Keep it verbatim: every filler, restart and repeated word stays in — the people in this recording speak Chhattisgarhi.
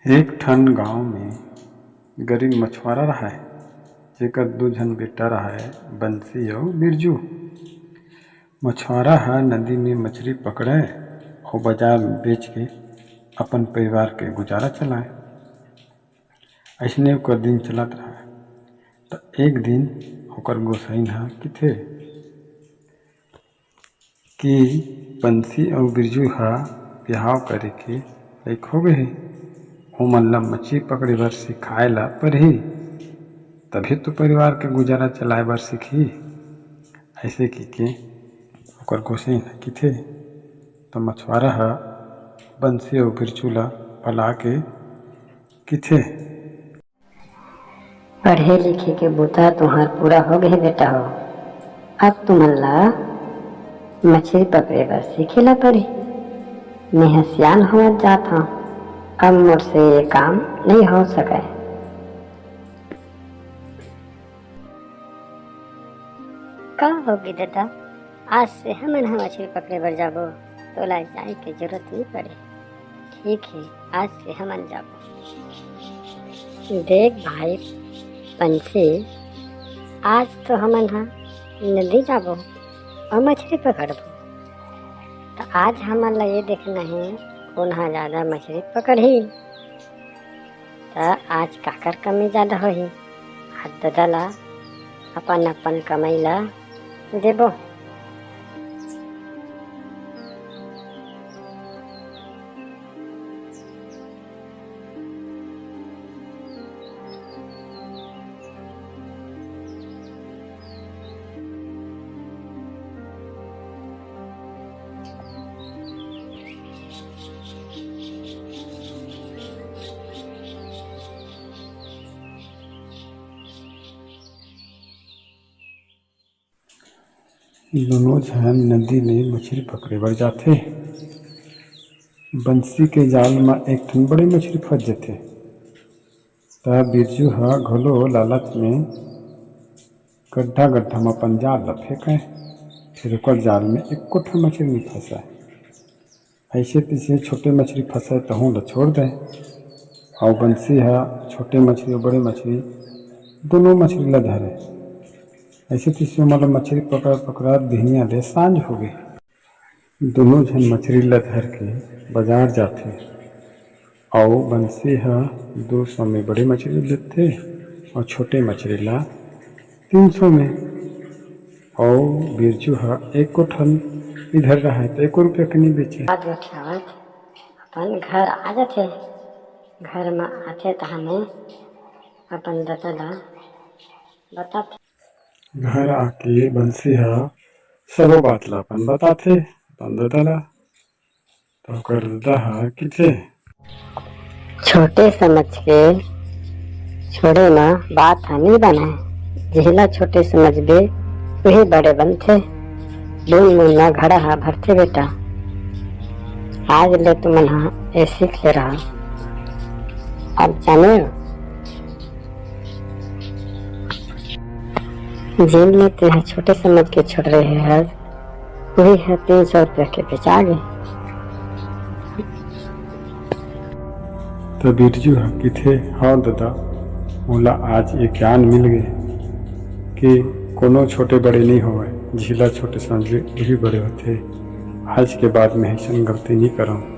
एक ठन गांव में गरीब मछुआरा रहय, जेकर दू झन बेटा रहय, बंसी अउ बिरजू। मछुआरा ह नदी में मछरी पकड़य अउ बाजार में बेच के अपन परिवार के गुजारा चलाय। अइसने ओकर दिन चलत रहय। त एक दिन ओकर गोसइन ह किथे कि बंसी अउ बिरजू ह बिहाव करे के लइक हो गे हे। ओमन ल मछरी पकड़े बर सिखाए ल परही, तभे तो परिवार के गुजारा चलाए बर सिखही। अइसे कहिके ओकर गोसइन ह किथे। त मछुआरा ह बंसी अउ बिरजू ल बला के किथे। पढ़े लिखे के बूता तुंहर पूरा हो गे बेटा हो। अब तुमन ला मछरी पकड़े बर सीखे ला परही। मेंह सियान होवत जात हंव, अब मोर से ये काम नइ हो सकय। का होगे ददा, आज से हमन ह मछरी पकड़े बर जाबो, तोला जाए के जरूरत नइ पड़े। ठीक हे, आज से हमन जाबो। देख भाई पंछी, आज तो हमन ह नदी जाबो अउ मछरी पकड़बो। त आज हमन ला ये देखना हे, कोन ह जादा मछरी पकड़ही। त आज काकर कमी जादा होही? आज ददा ला अपन अपन कमई ला देबो। दूनों झन नदी ले मछरी पकड़े बर जाथे। बंसी के जाल म एक ठन बड़े मछरी फंस जथे। त बिरजू ह घलो लालच में गड्ढा-गड्ढा म अपन जाल ल फेंकय, फेर ओकर जाल में एको ठन मछरी नइ फंसय। अइसे तइसे छोटे मछरी फंसय, तहूं ल छोड़ दय। अउ बंसी ह छोटे मछरी अउ बड़े मछरी, दूनों मछरी ल धरय। अइसे तइसे ओमन ल मछरी पकड़-पकड़त बिहनिया ले सांझ हो गे। दूनों झन मछरी ल धर के बाजार जाथे, अउ बंसी ह दू सौ में बड़े मछरी लेथे अउ छोटे मछरी ल तीन सौ में, अउ बिरजू ह एको ठन इधर रहय त एको रुपया के नइ बेचे। बात गोठियावत अपन घर आ जाथे। घर म आथे तहाने अपन ददा ल बताथे। घर आके बंसी ह सबो बात ल अपन बताथे अपन ददा ल। त ओकर ददा ह किथे, छोटे समझ के छोड़े म बात ह नइ बनय। जिहला छोटे समझबे, उही बड़े बनथे। बूंद बूंद म घड़ा ह भरथे बेटा। आज ले तुमन ह ए सीख ले रहा। अब जाने हो? जेन ल तेंह छोटे समझ के छोड़ रहे हस, उही ह तीन सौ रुपया के बेचा गे। त बिरजू ह किथे, हव ददा, मोला आज ये ज्ञान मिल गे कि कोनो छोटे बड़े नइ होवय, जिहला छोटे समझे उही बड़े होथे। आज के बाद में अइसन गलती नइ करंव।